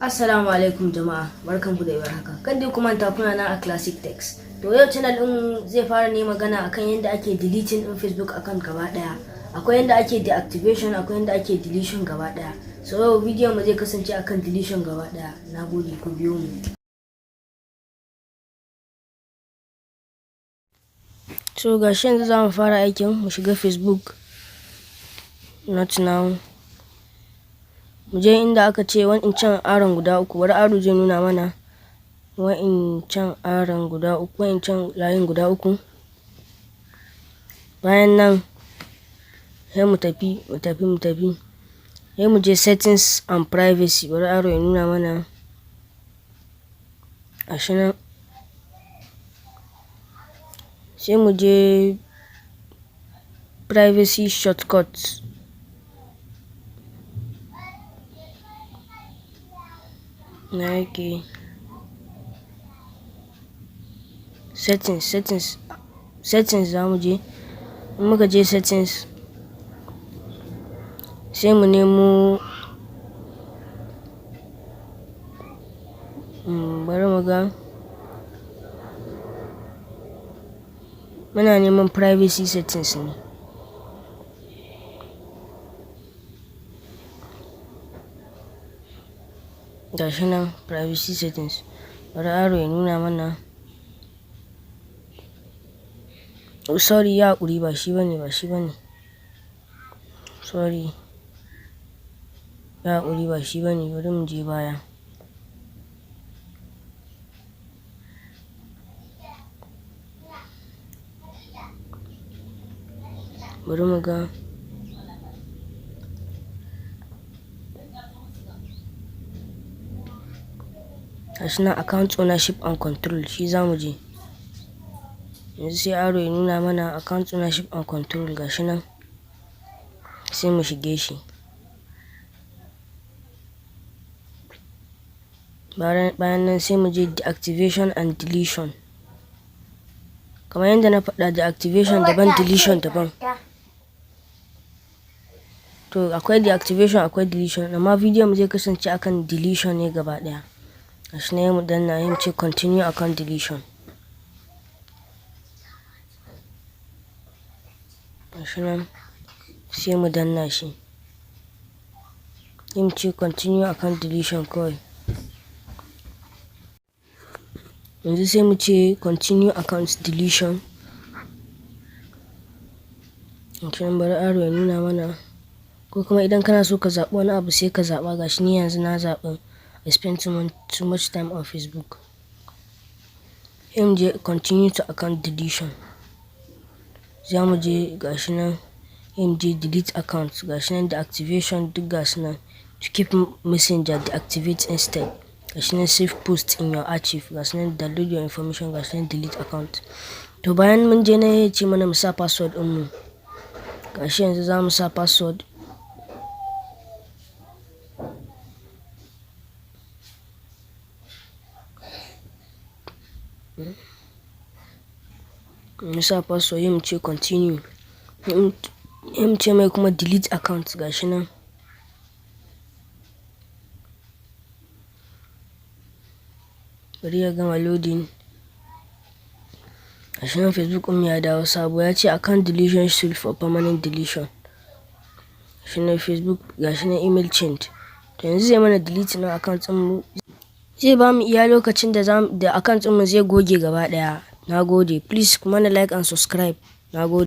Assalamu alaikum jama'a, barkanku da warhaka. Kan dai ku manta, kuna nan a Classic Text. To, yau channel din zai fara ne magana akan yadda ake deleting din Facebook account gaba daya. Akwai yadda ake deactivation, akwai yadda ake deletion gaba daya. So yau bidiyon mu zai kasance akan deletion gaba daya. Nagode, ku biyo mu. So gashi yanzu za mu fara aikin. Mu shiga Facebook. Not now. Mu je inda aka ce wa'incan arrow guda uku. Bari arrow zai nuna mana wa'incan arrow guda uku, wa'incan layin guda uku. Bayan nan sai mu tafi, mu tafi, mu tafi, sai mu je settings and privacy. Bari arrow ya nuna mana. Gashi nan. Sai mu je privacy shortcuts. Na yake? Settings, settings, settings za mu je. In muka je settings, sai mu nemo, bari mu ga, muna neman privacy settings ne. Gashi nan, privacy settings. Bari arrow ya nuna mana. Oh sorry, ya haƙuri, ba shi bane, ba shi bane. Sorry, ya haƙuri, ba shi bane. Bari mu je baya. Bari mu ga. Gashi nan, account ownership and control, shi za mu je yanzu. Sai arrow ya nuna mana account ownership and control. Gashi nan, sai mu shige shi. Bayan nan sai mu je deactivation and deletion. Kamar yadda na faɗa, deactivation daban, deletion daban. To, akwai deactivation, akwai deletion, amma bidiyon mu zai kasance akan deletion ne gaba ɗaya. Gashi nan, mu danna, mu ce continue account deletion. Gashi nan, sai mu danna shi, sai mu ce continue account deletion kawai. Yanzu sai mu ce continue account deletion. Gashi nan, bari arrow ya nuna mana. Ko kuma idan kana so ka zaɓi wani abu, sai ka zaɓa. Gashi ni yanzu na zaɓi "I spend too much time on Facebook". Sai mu je continue to account deletion. Za mu je, gashi nan, sai mu je delete account. Gashi nan, deactivation duk gasu nan. To keep Messenger, deactivate instead. Gashi nan, save post in your archive. Gashi nan, download your information. Gashi nan, delete account. To, bayan mun je nan, ya ce mana mu sa password ɗin mu. Gashi yanzu za mu sa password. Mu sa password, yi mu ce continue. Yi mu ce mai kuma delete account. Gashi nan. Bari ya gama loading. Gashi nan, Facebook ɗin ya dawo sabo. Ya ce account deletion tool for permanent deletion. Gashi nan Facebook, gashi nan, email change. To, yanzu zai mana delete na account ɗin mu. Zai bamu iya lokacin da account ɗin mu zai goge gaba ɗaya. Na gode. Please ku mana like and subscribe. Na gode.